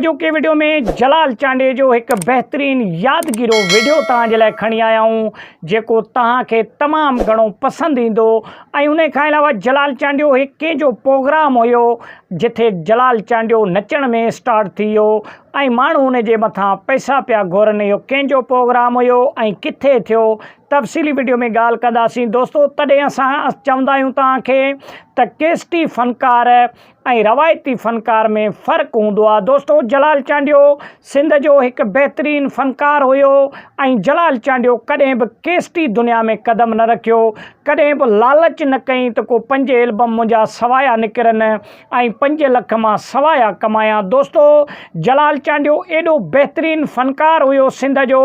اڄوڪي وڊيو ۾ جلال چانڊيي جو هڪ بهترين يادگيرو وڊيو توهان جي لاء کڻي آيا آهيون جيڪو توهان کي تمام گهڻو پسند ايندو ۽ ان کان علاوه جلال چانڊيو هڪ ڪنهن جو پروگرام هيو جٿي جلال چانڊيو نچڻ ۾ اسٽارٽ ٿي ويو ۽ ماڻهو ان جي مٿان پئسا پيا گهورن اهو ڪنهن جو پروگرام هيو ۽ ڪٿي ٿيو تفصيلي وڊيو ۾ ڳالهه ڪنداسين دوستو تڏهن اسان چوندا آهيون توهان کي ته ڪيسٽي فنڪار ۽ روايتي فنڪار ۾ فرق هوندو آهي دوستو جلال چانڊيو سنڌ جو هڪ بهترين فنڪار هيو ۽ جلال چانڊيو ڪڏهن به ڪيسٽي دنيا ۾ قدم نه رکيو ڪڏهن به لالچ نه ڪئي ته ڪو پنج البم منهنجا سوايا نڪرن ۽ پنج لک مان سوايا ڪمايان دوستو جلال چانڊيو ايڏو بهترين فنڪار هيو سنڌ جو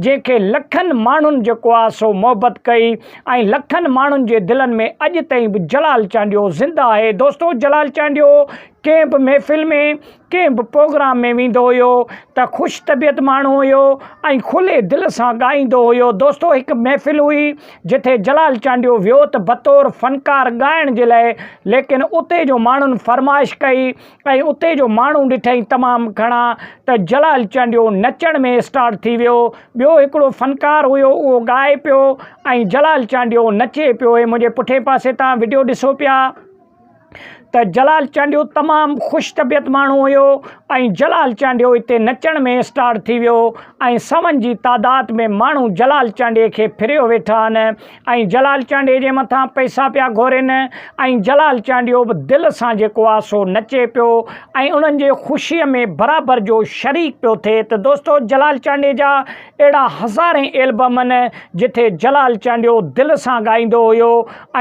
جنهن کي لکن ماڻهن جيڪو آهي سو محبت ڪئي ۽ لکن ماڻهن جي دلن ۾ اڄ تائين به جلال چانڊيو زنده آهي دوستو جلال چانڊيو ڪنهن به محفل ۾ ڪنهن به پروگرام ۾ ويندو هيو ته خوش طبيعت ماڻهو هيو ۽ کلي دل سان ڳائيندو هيو دوستو هڪ محفل هئي جتي جلال چانڊيو ويو ته بطور فنڪار ڳائڻ جي لاء ليڪن اتي جو ماڻهن فرمائش ڪئي ۽ اتي جو ماڻهو ڏٺائين تمام گهڻا ته جلال چانڊيو نچڻ ۾ اسٽارٽ ٿي ويو. ٻيو هڪڙو فنڪار هيو اهو ڳائي پيو ۽ جلال چانڊيو نچي پيو. هي منهنجي پٺئين پاسي تان وڊيو ڏسو پيا ته جلال چانڊيو تمام خوش طبيعت ماڻهو هيو ۽ جلال چانڊيو اتي نچڻ ۾ اسٽارٽ ٿي ويو ۽ سون جي تعداد ۾ ماڻهو جلال چانڊيي کي ڦريو ويٺا آهن. ۽ جلال چانڊيي جي مٿان پئسا پيا گهورين ۽ جلال چانڊيو به دل سان جيڪو آ سو نچي پيو ۽ انهن جي خوشيء ۾ برابر جو شريڪ پيو ٿئي ته دوستو جلال چانڊيي جا اهڙا هزارين ايلبم آهن جٿي جلال چانڊيو دل سان ڳائيندو هيو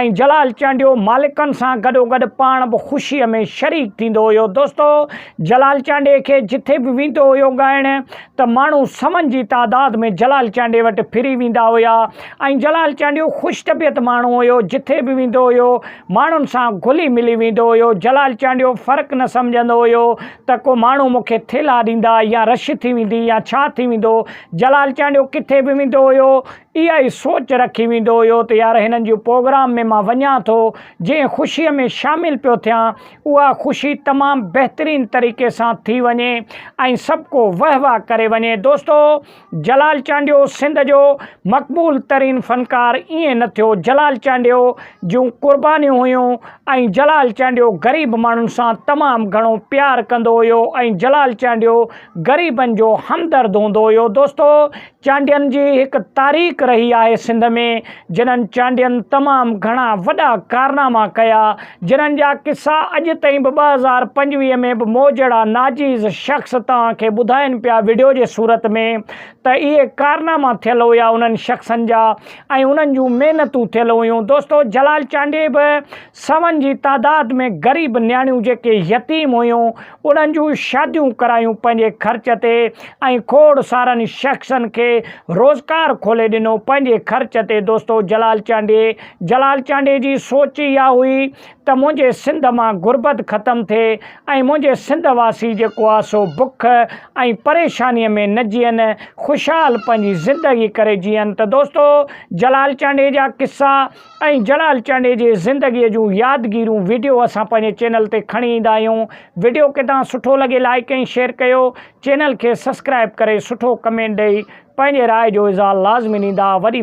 ۽ جلال چانڊيو مالڪن سان گڏوگڏ پاڻ به خوشيء ۾ شريڪ ٿيندو هيو دوستو جلال چانڊيي کي جٿي به ويندو هيو ڳائڻ ته ماڻهو سون جي تعداد ۾ جلال چانڊيي وٽ ڦري ويندا هيا ۽ جلال چانڊيو خوش طبيعت ماڻهو هيو جٿي به ويندو هيو ماڻهن سان گهلي ملي ويندو هيو جلال چانڊيو فرق نه سمجهندو هيو ته ڪو ماڻهو مون کي ٿيلها ڏيندا يا رش ٿي ويندي يا ڇا ٿي ويندو جلال چانڊيو ڪٿي به ويندو هيو اها ئي سوچ رکي ويندو هيو ته يار هنن جي پروگرام ۾ مان وڃان ٿو جنهن خوشيء ۾ شامل پيو ٿيان اها خوشي تمام بهترين طريقي سان ٿي وڃي ۽ سڀ ڪو وهه واهه ڪري وڃي دوستو جلال چانڊيو سنڌ جو مقبول ترين فنڪار ائين نه ٿيو جلال چانڊيو جون قربانيون هيون ۽ جلال چانڊيو غريب ماڻهن سان تمام گهڻو پيار ڪندو هيو ۽ جلال چانڊيو غريبن جو همدرد هوندو هيو دوستو چانڊين جي هڪ تاريخ رهي آهي سنڌ ۾ جنھن چانڊين تمام گهڻا وڏا ڪارناما ڪيا جنھن جا قصا اڄ تائين به 2025 ۾ به مون جهڙا ناچيز شخص توهان کي ٻڌائين پيا وڊيو جي صورت ۾ ته اهي ڪارناما ٿيل هيا انهن شخصن جا ۽ انهن جون محنتون ٿيل هيون دوستو جلال چانڊيي به سون جي تعداد ۾ غريب نياڻيون جيڪي يتيم هيون انهن جون شاديون ڪرايون پنهنجي خرچ تي ۽ کوڙ سارن شخصن کي روزگار کولي ڏنو پنهنجي خرچ تي دوستو جلال چانڊيي جلال چانڊيي جي سوچ اها هئي ته منهنجي سنڌ مان غربت ختم ٿئي ۽ منهنجي سنڌ واسي جيڪو آ سو بک ۽ پريشاني ۾ نه جيئن خوشحال پنهنجي زندگي ڪري جيئن ته دوستو جلال چانڊيي جا قصا ۽ جلال چانڊيي جي زندگيء جون يادگيريون وڊيو اسان پنهنجي چينل تي کڻي ايندا آهيون وڊيو ڪٿان سٺو لڳي لائيڪ ۽ شيئر ڪيو چينل کي سسڪرائب ڪري سٺو ڪمينٽ ڏئي پنهنجي راء جو اظهار لازمي ڏيندا وڏي.